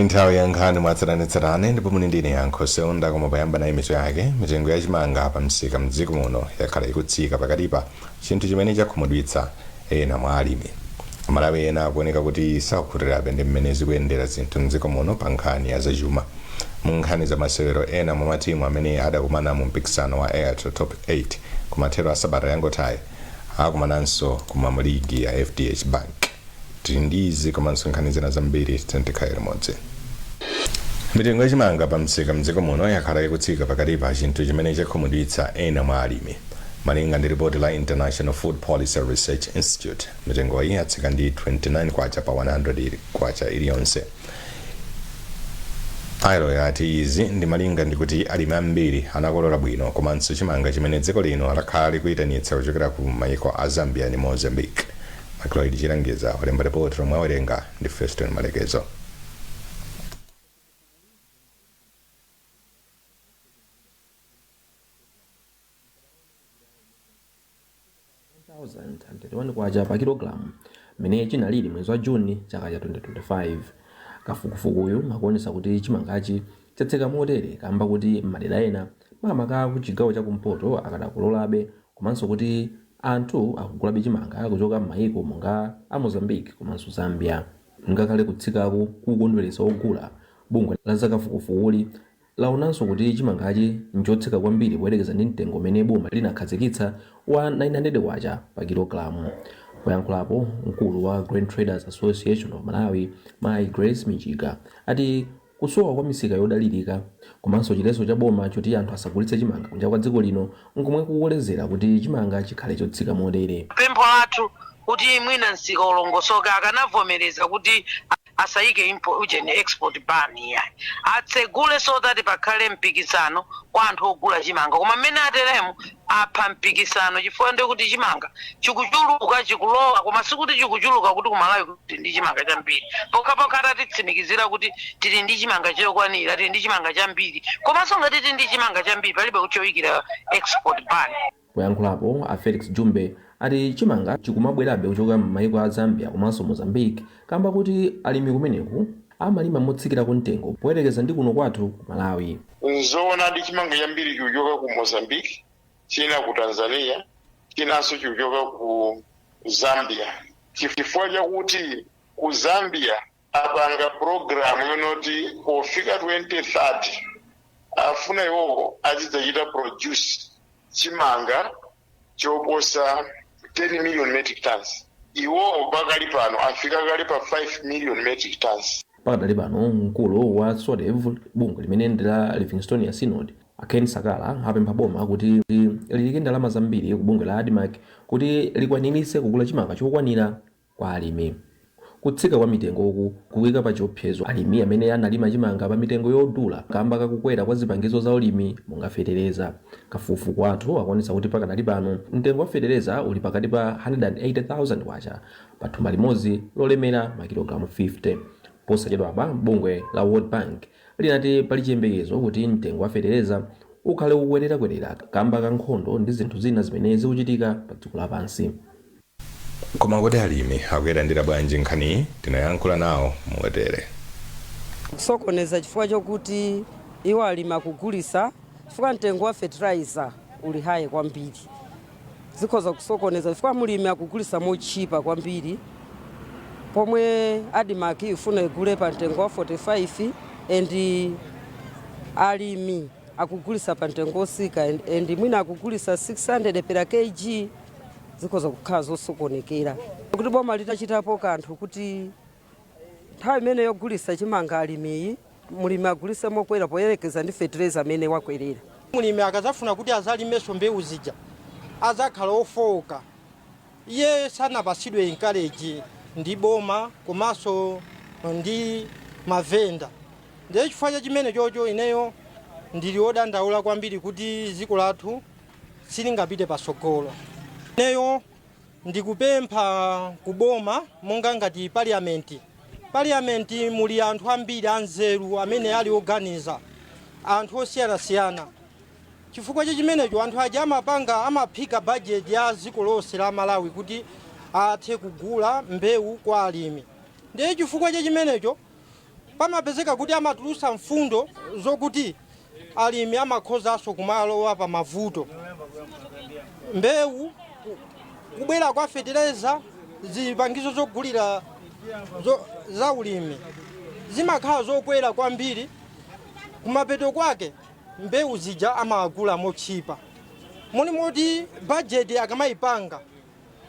Nthawi ya nkhani mwatsatanetsatane, ndipo muli ndine Yankho Seunda. Koma poyamba nayi mitu yake. Mitengo ya chimanga pa msika mdziko muno yakhala ikutsika pakatipa, chinthu chimene chakhumudwitsa ena mwa alimi. Amalawi ena akuoneka kuti sakukhutirabe ndi mmene zikuyendera zinthu mdziko muno pa nkhani ya zachuma. Mu nkhani za masewero, ena mwa matimu amene adakumana mu mpikisano wa Airtel Top 8 kumathero a sabata yangothayi akumananso kuma mu ligi ya FDH Bank. Tili ndi izi komanso nkhani zina zambiri, tikhale limodzi. Mitengo yachimanga pa msika mdziko muno yakhala ikutsika pakatipa, chinthu chimene chakhumudwitsa ena mwa alimi. Malinga ndi ripoti la International Food Policy Research Institute, mitengoyi yatsika ndi 29 kwacha pa 100 kwacha iliyonse. ILO yati izi ndi malinga ndikuti alimi ambiri anakolola bwino, komanso chimanga chimene dziko lino lakhala likuyitanitsa kuchokera ku maiko a Zambia ndi Mozambique. Macloid Chilangiza walemba ripoti lomwe awerenga ndi Feston Malekezo. Kwacha pa kilogalamu mmene chinalili mwezi wa Juni chaka cha 2025. Kafukufukuyu akuonesa kuti chimangachi chatsika motere kamba kuti madera ena, makamaka ku chigawo chakumpoto, akadakololabe, komanso kuti anthu akugulabe chimanga kuchoka m'mayiko monga a Mozambique komanso Zambia. Ngakhale kutsikaku kukondweretsa ogula, bungwe la zakafukufuku laonanso kuti chimangachi nchotsika kwambiri poyerekeza ndi mtengo umene boma linakhazikitsa wa 900 kwacha pa kilogalamu. Poyankhulapo, mkulu wa Grain Traders Association of Malawi, Mai Grace Mijiga, ati kusowa kwa misika yodalirika komanso chiletso cha boma choti anthu asagulitse chimanga kunja kwa dziko lino nkomwe kukolezera kuti chimanga chikhale chotsika motere. Pempho lathu kuti mwina msika ulongosoke, akanavomereza kuti asayike ujeni, export ban yayi, atsegule so that pakhale mpikisano kwa anthu ogula chimanga. Koma mmene ateremu apha mpikisano, chifukwa ndiye kuti chimanga chikuchuluka, chikulowa, koma sikuti chikuchuluka kuti kumalawi kuti ndi chimanga chambiri. Pokhapokha atatitsimikizira kuti tili ndi chimanga chokwanira, tili ndi chimanga chambiri. Komanso ngati tili ndi chimanga chambiri, palibe choyikira export ban. Poyankhulapo, a Felix Jumbe ati chimanga chikumabwerabe kuchoka m'mayiko a Zambia komanso Mozambique kamba kuti alimi kumeneku amalima motsikirako mtengo poyerekeza ndi kuno kwathu ku Malawi. Nzoonadi, chimanga chambiri chikuchoka ku Mozambique, china ku Tanzania, chinanso chikuchoka ku Zambia, chifukwa chakuti ku Zambia apanga program yonoti pofika 2030 afuna iwowo azidzachita produce chimanga choposa 10 million metric tons. Iwowo pakali pano afika kale pa 5 million metric tons. Pakadali pano, mkulu wa SODEV, bungwe limene ndi la Livingstonia Synod, a Ken Sakala, apempha boma kuti liyike ndalama zambiri ku bungwe la ADMARC kuti likwaniritse kugula chimanga chokwanira kwa alimi. Kutsika kwa mitengoku kukuyika pa chiopsezo alimi amene analima chimanga pa mitengo yodula kamba kakukwera kwa zipangizo za ulimi monga fetereza. Kafukufuku wathu akuonetsa kuti pakadali pano mtengo wa fetereza uli pakati pa 180,000 kwacha pa thumba limodzi lolemera makilogalamu 50. Posachedwapa bungwe la World Bank linati pali chiyembekezo kuti mtengo wa fetereza ukhale ukukwererakwerera kamba ka nkhondo ndi zinthu zina zimene zikuchitika pa dziko lapansi. Koma kuti alimi akuyilandira bwanji nkhaniyi, tinayankhula nawo motere. Kusokoneza chifukwa chokuti iwo alimi akugulisa, chifukwa mtengo wa fertilizer uli high kwambiri, zikhoza kusokoneza chifukwa mulimi akugulisa mochipa kwambiri, pomwe ADMARC ifuna igule pa mtengo wa 45 and alimi akugulisa pa mtengo osika and mwina akugulisa 600 per kg. Zikhoza kukhala zosokonekera kuti boma litachitapo kanthu kuti nthawi imene yogulisa chimanga alimiyi, mulimi agulise mokwera poyerekeza ndi fertilizer amene wakwerera. Mulimi akazafuna kuti azalimenso mbewu zija azakhala ofowoka. Iye sanapasidwe encourage ndi boma komanso ndi mavenda. Ndiye chifukwa cha chimene chocho ineyo ndili odandaula kwambiri kuti dziko lathu silingapite pasogolo. Ineyo ndikupempha kuboma, monga ngati parliament. Parliament muli anthu ambiri anzeru amene ali oganiza, anthu osiyanasiyana. Chifukwa cha chimenecho anthu aja amapanga, amaphika bajeti ya dziko lonse la Malawi kuti athe kugula mbewu kwa alimi. Ndiye chifukwa cha chimenecho Pamapezeka kuti amatulusa mfundo zokuti alimi amakhozanso kumalowa pa mavuto, mbewu, kubwera kwa fetereza, zipangizo zogulira za ulimi zimakhala zokwera kwambiri. Kumapeto kwake mbewu zija amagula motchipa. Muli moti bajeti akamayipanga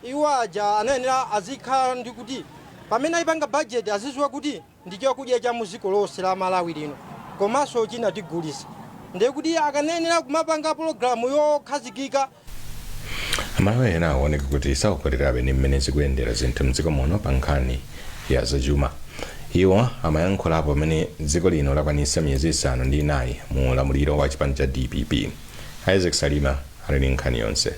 iwo aja anayenera azikhala ndi kuti pamene ayipanga bajeti aziziwa kuti ndi chakudya cha muziko lonse la Malawi lino, komanso china tigulisa, ndiye kuti akanayenera kumapanga pologalamu yokhazikika. Amalawi ena aoneka kuti sakukhutirabe ndi mmene zikuyendera zinthu mdziko muno pa nkhani ya zachuma. Iwo amayankhulapo pamene dziko lino lakwanitsa miyezi 4 mu ulamuliro wa chipani cha DPP. Isaac Salima ali ndi nkhani yonse.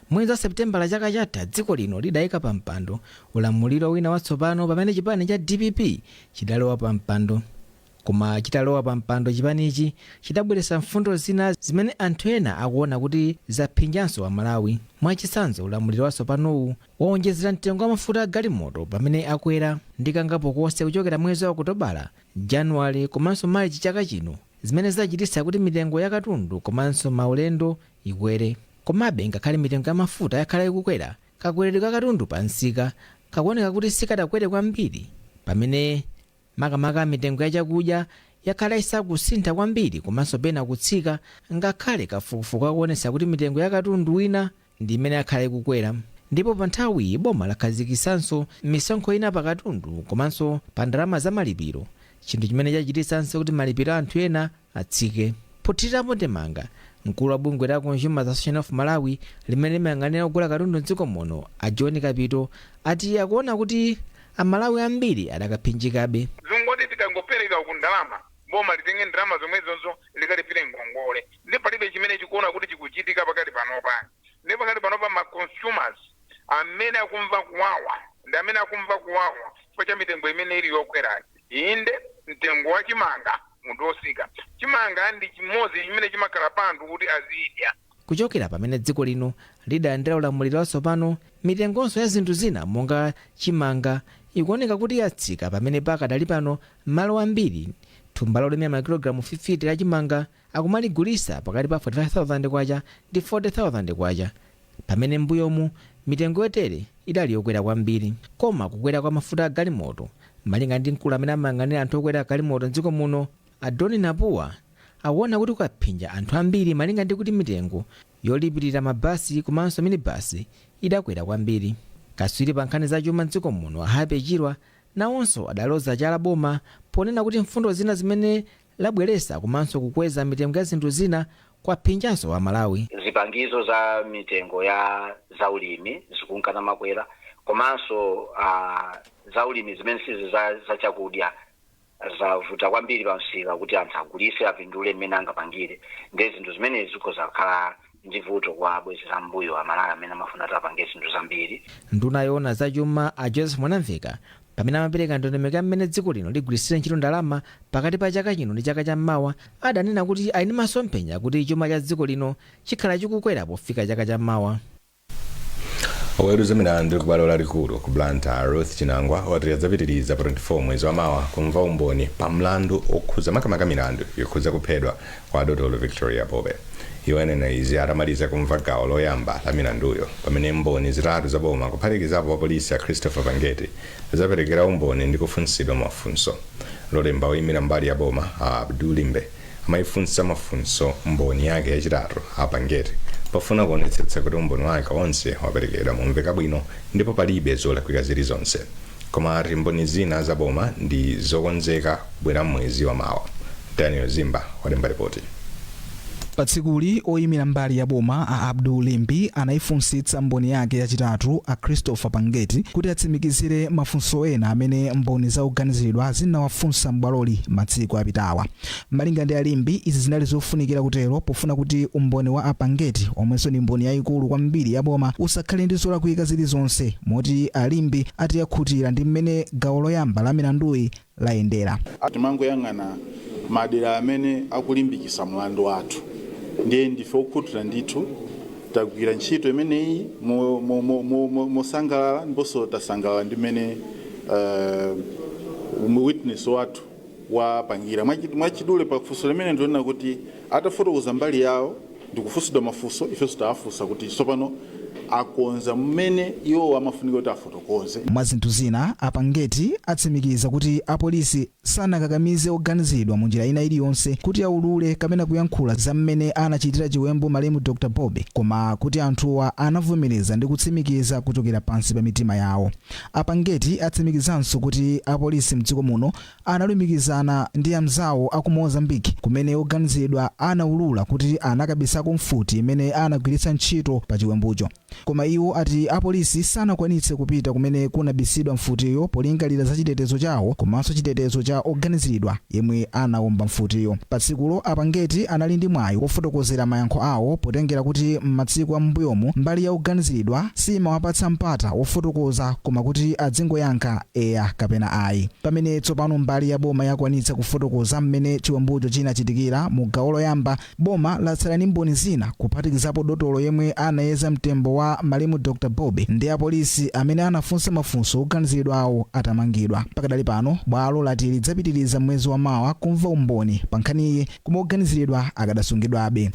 Mwezi wa Seputembala chaka chatha, dziko lino lidayika pa mpando ulamuliro wina watsopano pamene chipani cha DPP chidalowa pa mpando. Koma chitalowa pa mpando, chipanichi chidabweretsa mfundo zina zimene anthu ena akuona kuti zaphinjanso Amalawi. Mwachitsanzo, ulamuliro watsopanowu wawonjezera mtengo wa mafuta a galimoto pamene akwera ndi kangapo konse kuchokera mwezi wa Okutobala, Januwale komanso Marichi chaka chino, zimene zachititsa kuti mitengo ya katundu komanso maulendo ikwere. Komabe, ngakhale mitengo ya mafuta yakhala ikukwera, kakweredwe ka katundu pa msika kakuoneka kuti sikadakwere kwambiri, pamene makamaka mitengo ya chakudya yakhala isakusintha kwambiri komanso pena kutsika, ngakhale kafukufuku akuonetsa kuti mitengo ya katundu wina ndi imene yakhala ikukwera. Ndipo pa nthawiyi boma lakhazikisanso misonkho ina pa katundu komanso pa ndalama za malipiro, chinthu chimene chachititsanso kuti malipiro a anthu ena atsike. Pothirirapo ndemanga, mkulu wa bungwe la Consumers Association of Malawi limene limayang'anira kugula katundu mdziko muno, a John Kapito, ati akuona kuti Amalawi ambiri adakaphinjikabe. Zingoti tikangopereka ku ndalama, boma litenge ndalama zomwezonso likalipire ngongole, ndi palibe chimene chikuona kuti chikuchitika pakati panopa. Ndi pakati panopa ma consumers amene akumva kuwawa, ndi amene akumva kuwawa chifukwa cha mitengo imene ili yokwerayi. Inde, mtengo wa chimanga munthu osika chimanga ndi chimodzi chimene chimakhala pa anthu kuti azidya. Kuchokera pamene dziko lino lidalandira ulamuliro watsopano, mitengonso ya zinthu zina monga chimanga ikuoneka kuti yatsika, pamene pakadali pano malo ambiri thumba lolemera makilogalamu 50 la chimanga akumaligulisa pakati pa 45,000 kwacha ndi 40,000 kwacha, pamene mbuyomu mitengo yotere idali yokwera kwambiri. Koma kukwera kwa mafuta a galimoto, malinga ndi mkulu amene amayang'anira anthu okwera galimoto mdziko muno, Adoni Napuwa, akuona kuti kukaphinja anthu ambiri, malinga ndi kuti mitengo yolipirira mabasi komanso minibasi idakwera kwambiri. Katswiri pa nkhani zachuma mdziko muno, a Happy Chirwa, nawonso adaloza chala boma ponena kuti mfundo zina zimene labweresa komanso kukweza mitengo ya zinthu zina kwaphinjanso Amalawi. Zipangizo za mitengo ya zaulimi zikunkana makwera, komanso zaulimi zimene sizi za chakudya zavuta kwambiri pa msika kuti anthu agulise apindule mmene angapangire. Ndi zinthu zimenezi zikhoza kukhala ndi vuto kwa bwezera mbuyo Amalawi amene amafuna kuti apange zinthu zambiri. Nduna yoona zachuma, a Joseph Mwanamveka, pamene amapereka ndondomeko ya mmene dziko lino ligwirisire ntchito ndalama pakati pa chaka chino ndi chaka cham'mawa, adanena kuti ali ndi masomphenya kuti chuma cha dziko lino chikhala chikukwera pofika chaka cham'mawa. Oweruza milandu ku bwalo lalikulu ku Blantyre, Ruth Chinangwa, wati adzapitiriza pa 24 mwezi wa mawa kumva umboni pa mlandu okhudza makamaka milandu yokhudza kuphedwa kwa Dotolo Victoria Bobe. Iwo anena izi atamaliza kumva gawo loyamba la milanduyo, pamene mboni zitatu za boma, kuphatikizapo wa polisi a Christopher Pangeti, zaperekera umboni ndi kufunsidwa mafunso. Lolemba, oyimira mbali ya boma, a Abdul Limbe, amayifunsa mafunso mboni yake yachitatu, a Pangeti, pofuna kuonetsetsa kuti umboni wake onse waperekedwa momveka bwino ndipo palibe zolakwika zilizonse. Koma ati mboni zina za boma ndi zokonzeka kubwera mwezi wa mawa. Daniel Zimba walemba ripoti. Pa tsikuli, oyimira mbali ya boma, a Abdul Limbi, anayifunsitsa mboni yake yachitatu, a Christopher Pangeti, kuti atsimikizire mafunso ena amene mboni zakuganiziridwa zinawafunsa m'bwaloli masiku apitawa. Malinga ndi alimbi, izi zinali zofunikira kutero pofuna kuti umboni wa a Pangeti, omwenso ndi mboni yayikulu kwambiri ya boma, usakhale ndi zolakwika zilizonse, moti alimbi ati akhutira ndi mmene gawo loyamba la milanduyi layendera. Timangoyang'ana madera amene akulimbikisa mlandu wathu, ndiye ndife okhutira ndithu. Tagwira ntchito imeneyi mosangalala, ndiponso tasangalala ndi mmene witness wathu Wapangira mwachidule pafunso limene ndionena kuti atafotokoza mbali yawo ndikufunsidwa mafunso, ifenso tawafunsa kuti tsopano akonza mmene iwo amafunika kuti afotokoze. Mwa zinthu zina, aPangeti atsimikiza kuti apolisi sanakakamize oganizidwa mu njira ina iliyonse kuti aulule kapena kuyankhula za mmene anachitira chiwembu malemu Dr Bobe, koma kuti anthuwa anavomereza ndi kutsimikiza kuchokera pansi pa mitima yawo. APangeti atsimikizanso kuti apolisi mdziko muno analumikizana ndi anzawo aku Mozambique, kumene oganizidwa anaulula kuti anakabisako mfuti imene anagwiritsa ntchito pa chiwembucho. Koma iwo ati apolisi sanakwanitse kupita kumene kunabisidwa mfutiyo polingalira za chitetezo chawo komanso chitetezo cha oganiziridwa yemwe anawomba mfutiyo. Pa tsikulo, aPangeti anali ndi mwayi wofotokozera mayankho awo, potengera kuti m'matsiku am'mbuyomu mbali ya oganiziridwa simawapatsa mpata wofotokoza, koma kuti adzingoyankha eya kapena ayi. Pamene tsopano mbali ya boma yakwanitsa kufotokoza mmene chiwembucho chinachitikira mu gawo loyamba, boma latsala ndi mboni zina, kuphatikizapo dotolo yemwe anayeza mtembo wa malemu Dr Bobe ndi apolisi amene anafunsa mafunso oganiziridwa awo atamangidwa. Pakadali pano, bwalo lati lidzapitiriza mwezi wa mawa kumva umboni pa nkhaniyi, koma oganiziridwa akadasungidwabe.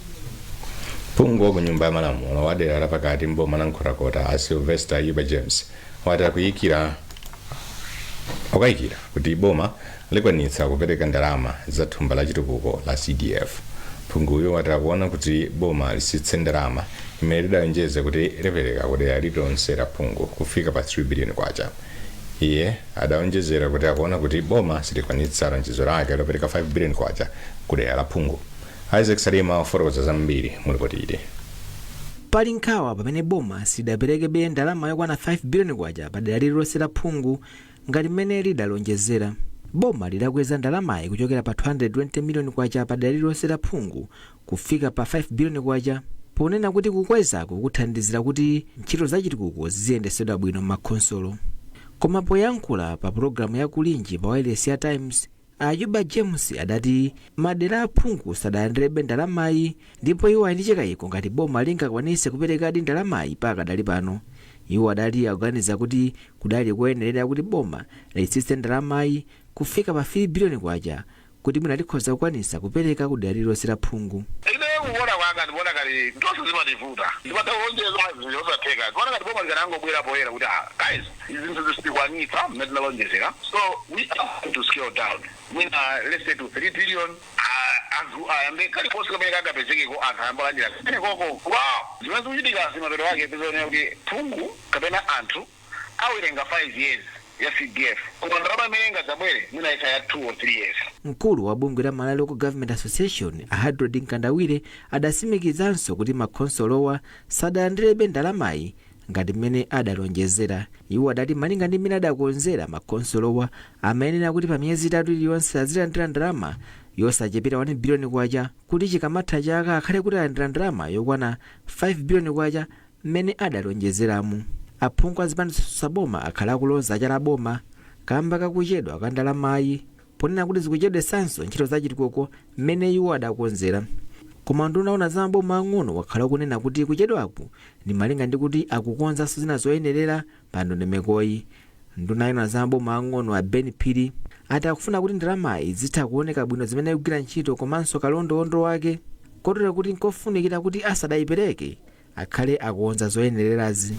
Phungu wa ku Nyumba ya Malamulo wa dera lapakati mboma la Nkhotakota, a Sylvester Ayuba James, wati akuyikira kuti boma likwanitsa kupereka ndalama za thumba la chitukuko la CDF. Phunguyo wati akuona kuti boma lisitse ndalama imene lidalonjeza kuti lipereka ku dera lililonse la phungu kufika pa 3 billion kwacha. Iye adawonjezera kuti akuona kuti boma silikwanitsa lonjezo lake lopereka 5 billion kwacha ku dera la phungu. Isaac Salima wafotokoza zambiri mu ripoti ili. Pali nkhawa pamene boma silidaperekebe ndalama yokwana 5 billion kwacha pa dera lililonse la phungu ngati mmene lidalonjezera. Boma lidakweza ndalamayi kuchokera pa 220 miliyoni kwacha pa dera lililonse la phungu kufika pa 5 billion kwacha, ponena kuti kukwezako kuthandizira kuti ntchito zachitukuko ziziyendesedwa bwino m'makhonsolo. Koma poyankhula pa pulogalamu ya Kulinji pa wailesi ya Times, Ayuba James adati madera aphungu sadalandirebe ndalamayi, ndipo iwo ali ndi chikayiko ngati boma lingakwanise kuperekadi ndalamayi pakadali pano. Iwo adati akuganiza kuti kudali koyenerera kuti boma litsitse ndalamayi kufika pa 3 biliyoni kwacha, kuti mwina likhoza kukwanisa kupereka ku dera lililonse la phungu. Ine kuona kwanga, ndikuona ngati tonse zimativuta, ndimatha kulonjeza zinthu zosatheka. Ndikuona ngati boma likanangobwera poyera kuti, "Ah guys, izi zinthu zisitikwanitsa mmene tinalonjezera, so we are going to scale down, mwina let's say to 3 billion." Ah, anthu ayambe kaliponse kamene kangapezekeko, anthu ayambe alandira kamene koko. Wow, zimene zikuchitika zimapeto ake tizoonera kuti phungu kapena anthu awerenga 5 years ya CDF, koma ndalama imene ingadzabwere mwina ikhala ya 2 or 3 years. Mkulu wa bungwe la Malawi Local Government Association, a Hadrod Mkandawire, adasimikizanso kuti makhonsolowa sadalandirebe ndalamayi ngati mmene adalonjezera. Iwo adati malinga ndi mmene adakonzera, makhonsolowa amayenera kuti pa miyezi 3 iliyonse azilandira ndalama yosachepera 1 biliyoni kwacha, kuti chikamatha chaka akhale kuti alandira ndalama yokwana 5 biliyoni kwacha mmene adalonjezeramu. Aphungu a zipani zotsutsa boma akhala akuloza chala boma kamba kakuchedwa kwa ndalamayi, ponena kuti zikuchedwesanso ntchito zachitukuko mmene iwo adakonzera. Koma nduna yoona za maboma ang'ono wakhala kunena kuti kuchedwaku ndi malinga ndi kuti akukonzanso zina zoyenerera pa ndondomekoyi. Nduna yoona za maboma ang'ono, a Ben Phiri, ati akufuna kuti ndalamayi zitha kuoneka bwino zimene ikugwira ntchito komanso kalondolondo wake, kotero kuti nkofunikira kuti asadayipereke akhale akukonza zoyenererazi.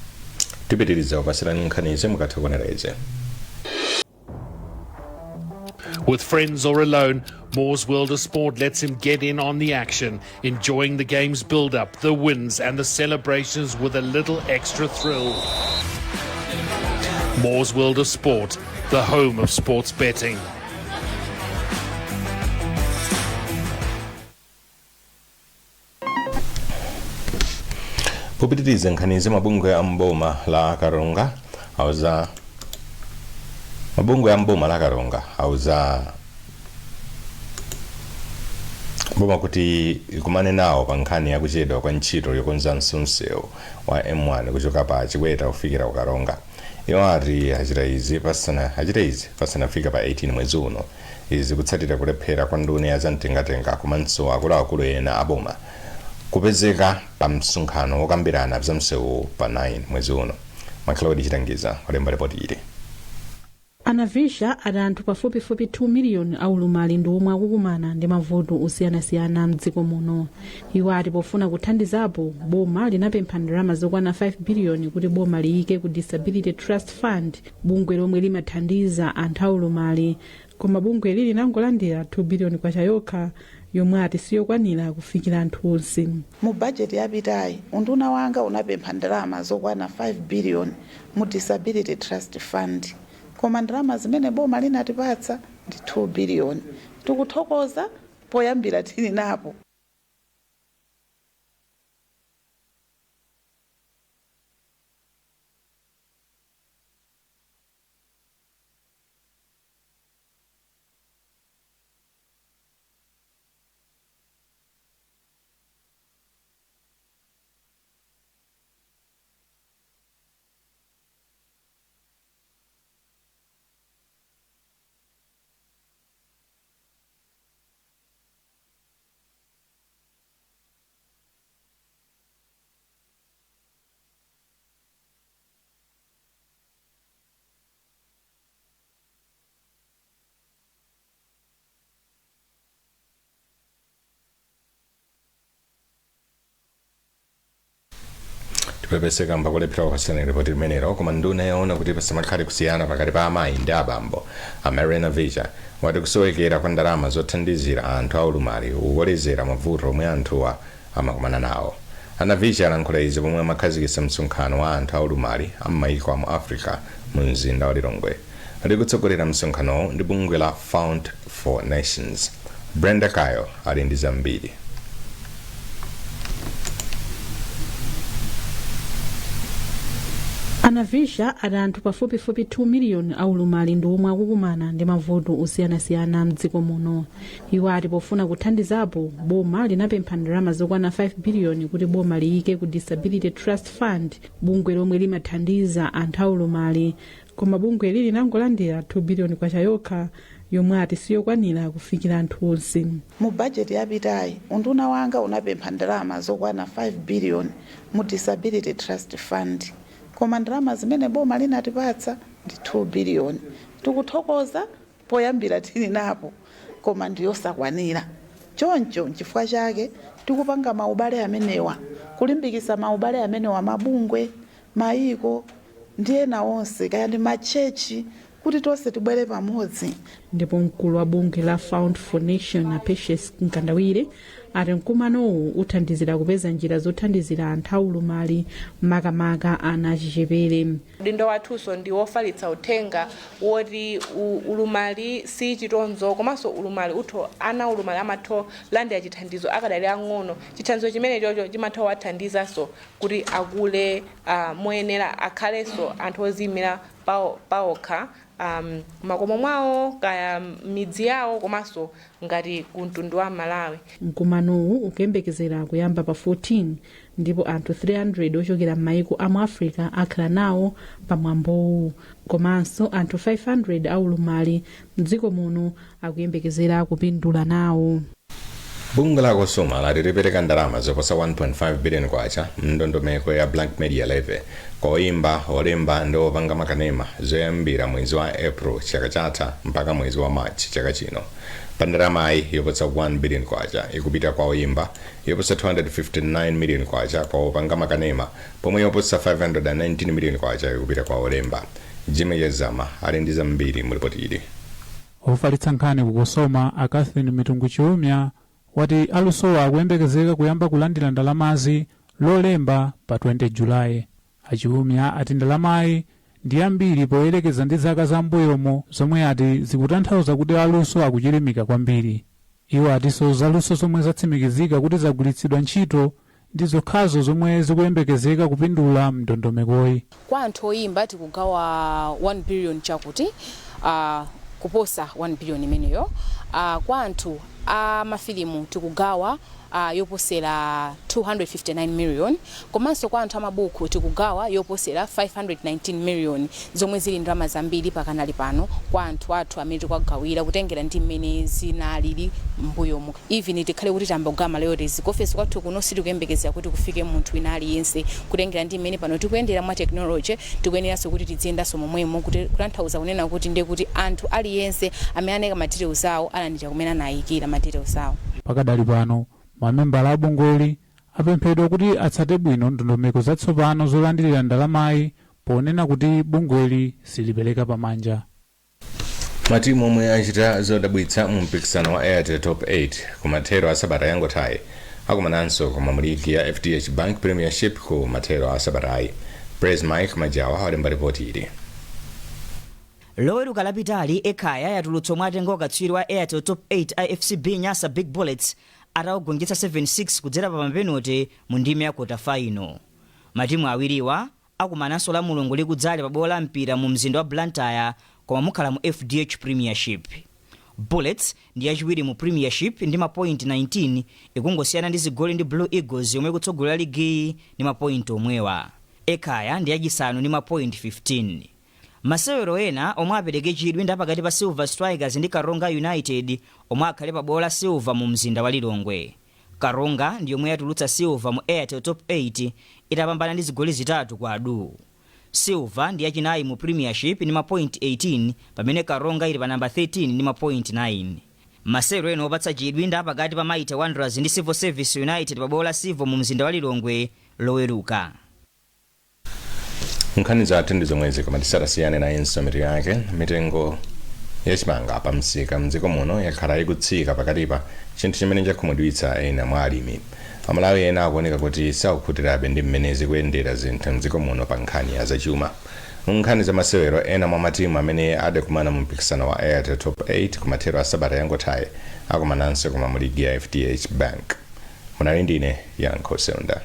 Tipitiriza kupasirani nkhanizi mukatha kuonera izi. With friends or alone, Moore's World of Sport lets him get in on the action, enjoying the game's build up, the wins, and the celebrations with a little extra thrill. Moore's World of Sport, the home of sports betting. Popitiriza nkhanizi, mabungwe a mboma la Karonga auza boma kuti ikumane nawo pa nkhani yakuchedwa kwa ntchito yokonzanso msewu wa M1 kuchoka pa Chikweta kufikira ku Karonga. Iwo ati achita izi pasanafika pa 18 mwezi uno. Izi kutsatira kulephera kwa nduna ya zamtengatenga komanso akuluakulu ena a boma kupezeka pa msonkhano wokambirana za msewu pa 9 mwezi uno. Macloud Chitangiza walemba ripoti ili. A Navicha ati anthu pafupifupi 2 miliyoni aulumali ndi omwe akukumana ndi mavuto osiyanasiyana mdziko muno. Iwo ati pofuna kuthandizapo, boma linapempha ndalama zokwana 5 biliyoni kuti boma liyike ku Disability Trust Fund, bungwe lomwe limathandiza anthu aulumali, koma bungweli linangolandira 2 biliyoni kwacha yokha, yomwe ati siyokwanira kufikira anthu onse. Mu bajeti yapitayi, unduna wanga unapempha ndalama zokwana 5 billion mu Disability Trust Fund, koma ndalama zimene boma linatipatsa ndi 2 billion. Tikuthokoza poyambira tili napo. Tipepese kamba kulephera kupatsirani ripoti limenelo, koma nduna yaona kuti pasamakhale kusiyana pakati pa amayi ndi abambo, a Mary Navicha, wati kusowekera kwa ndalama zothandizira anthu aulumali kukolezera mavuto omwe anthuwa amakumana nawo. A Navicha alankhula izi pomwe amakhazikitsa msonkhano wa anthu aulumali a m'mayiko a mu Africa mu mzinda wa Lilongwe. Likutsogolera msonkhanowu ndi bungwe la Fund for Nations. Brenda Kayo ali ndi zambiri. A Navicha ati anthu pafupifupi 2 miliyoni aulumali ndi omwe akukumana ndi mavuto osiyanasiyana mdziko muno. Iwo ati pofuna kuthandizapo, boma linapempha ndalama zokwana 5 biliyoni kuti boma liyike ku Disability Trust Fund, bungwe lomwe limathandiza anthu aulumali, koma bungweli linangolandira 2 biliyoni kwacha yokha, yomwe ati siyokwanira kufikira anthu onse. Mu bajeti yapitayi, unduna wanga unapempha ndalama zokwana 5 billion mu Disability Trust Fund, koma ndalama zimene boma linatipatsa ndi 2 billion. Tikuthokoza poyambira tili napo, koma ndiyosakwanira. Choncho nchifukwa chake tikupanga maubale amenewa, kulimbikitsa maubale amenewa, mabungwe, mayiko ndi ena onse, kaya ndi machechi, kuti tonse tibwere pamodzi. Ndipo mkulu wa bungwe la Fund for Nation, a Patience Mkandawire, ati mkumanowu uthandizira kupeza njira zothandizira anthu aulumali, makamaka ana achichepere. Udindo wathunso ndi wofalitsa uthenga woti ulumali si chitonzo, komanso ulumali utho ana ulumali amatha kulandira chithandizo akadali ang'ono. Chithandizo chimene chocho chimatha kuwathandizanso kuti akule moyenera, akhalenso anthu oziyimira paokha makomo mwawo, kaya midzi yawo, komanso ngati ku mtundu wa Malawi. Mkumanowu ukuyembekezera kuyamba pa 14, ndipo anthu 300 ochokera m'mayiko a mu Africa akhala nawo pamwambowu, komanso anthu 500 aulumali mdziko muno akuyembekezera kupindula nawo. Bungwe la COSOMA lati lipereka ndalama zoposa 1.5 billion kwacha mndondomeko ya Blank Media Levy kwa oyimba, olemba ndi opanga makanema zoyambira mwezi wa April chaka chatha mpaka mwezi wa March chaka chino. Pa ndalamayi, yoposa 1 billion kwacha ikupita kwa oyimba, yoposa 259 million kwacha kwa opanga makanema, pomwe yoposa 519 million kwacha ikupita kwa olemba. Jimmy Chazama ali ndi zambiri mu ripoti ili. Ofalitsa nkhani ku COSOMA, a Catherine Mitungu Chiumya, wati alusowa akuyembekezeka kuyamba kulandira ndalamazi Lolemba pa 20 Julayi. Achiumya ati ndalamayi ndi yambiri poyerekeza ndi zaka zambuyomo, zomwe ati zikutanthauza kuti aluso akuchilimika kwambiri. Iwo atinso zaluso zomwe zatsimikizika kuti zagwiritsidwa ntchito ndi zokhazo zomwe zikuyembekezeka kupindula mndondomekoyi. Kwa anthu oyimba tikugawa 1 billion, chakuti kuposa 1 billion imeneyo. Kwa anthu a mafilimu tikugawa yoposera 259 million, komanso kwa anthu amabuku tikugawa yoposera 519 million, zomwe zili ndalama zambiri pakanali pano kwa anthu athu amene tikuwagawira, kutengera ndi mmene zinalili m'mbuyomu. Even tikhale kuti tambogawa ma royalties kuofesi kwathu kuno, sitikuyembekezera kuti kufike munthu wina aliyense. Kutengera ndi mmene pano tikuyendera mwa technology, tikuyeneranso kuti tidziyendanso momwemo, kuti kutanthauza kunena kuti ndiye kuti anthu aliyense amene anayika ma details awo alandira kumene anayikira ma details awo. Pakadali pano mamembala a bungweli apemphedwa kuti atsate bwino ndondomeko zatsopano zolandirira ndalamayi, ponena kuti bungweli silipereka pamanja. Matimu omwe achita zodabwitsa mu mpikisano wa Airtel Top 8 kumathero a sabata yangothayi akumananso koma mu ligi ya FDH Bank Premiership ku mathero a sabatayi. Praise Mike Majawa walemba ripoti ili. Loweruka lapitali, Ekhaya yatulutsa omwe atenga ukatswiri wa Airtel Top 8 a FCB Nyasa Big Bullets atawagonjetsa 7-6 kudzera pa mapenalty mu ndime ya quarter final. Matimu awiriwa akumananso la Mulungu likudzali pa bwalo la Mpira mu mzinda wa Blantyre, koma mukhala mu FDH Premiership. Bullets ndi yachiwiri mu Premiership ndi mapoint 19, ikungosiyana ndi zigoli ndi Blue Eagles yomwe ikutsogolera ligiyi ndi mapoint omwewa. Ekhaya ndi yachisanu ndi mapoint 15. Masewero ena omwe apereke chidwi ndi pakati pa Silver Strikers ndi Karonga United omwe akhale pa bwalo la Silver mu mzinda wa Lilongwe. Karonga ndi yomwe yatulutsa Silver mu Airtel Top 8 itapambana ndi zigoli 3-2. Silver ndi yachinayi mu Premiership ndi mapoint 18, pamene Karonga ili pa namba 13 ndi mapoint 9. Masewero ena opatsa chidwi ndi apakati pa Mighty Wanderers ndi Civil Service United pa bwalo la Civil mu mzinda wa Lilongwe Loweruka. Nkhani zathu ndi zomwezi, koma tisadasiyane nayenso mitu yake. Mitengo yachimanga pa msika mdziko muno yakhala ikutsika pakatipa, chinthu chimene chakhumudwitsa ena mwa alimi. Amalawi ena akuoneka kuti sakukhutirabe ndi mmene zikuyendera zinthu mdziko muno pa nkhani ya zachuma. Nkhani za masewero, ena mwa matimu amene adakumana mu mpikisano wa Airtel Top 8 kumathero a sabata yangothayi akumananso koma mu ligi ya FDH Bank. Munali ndine Yankho Seunda.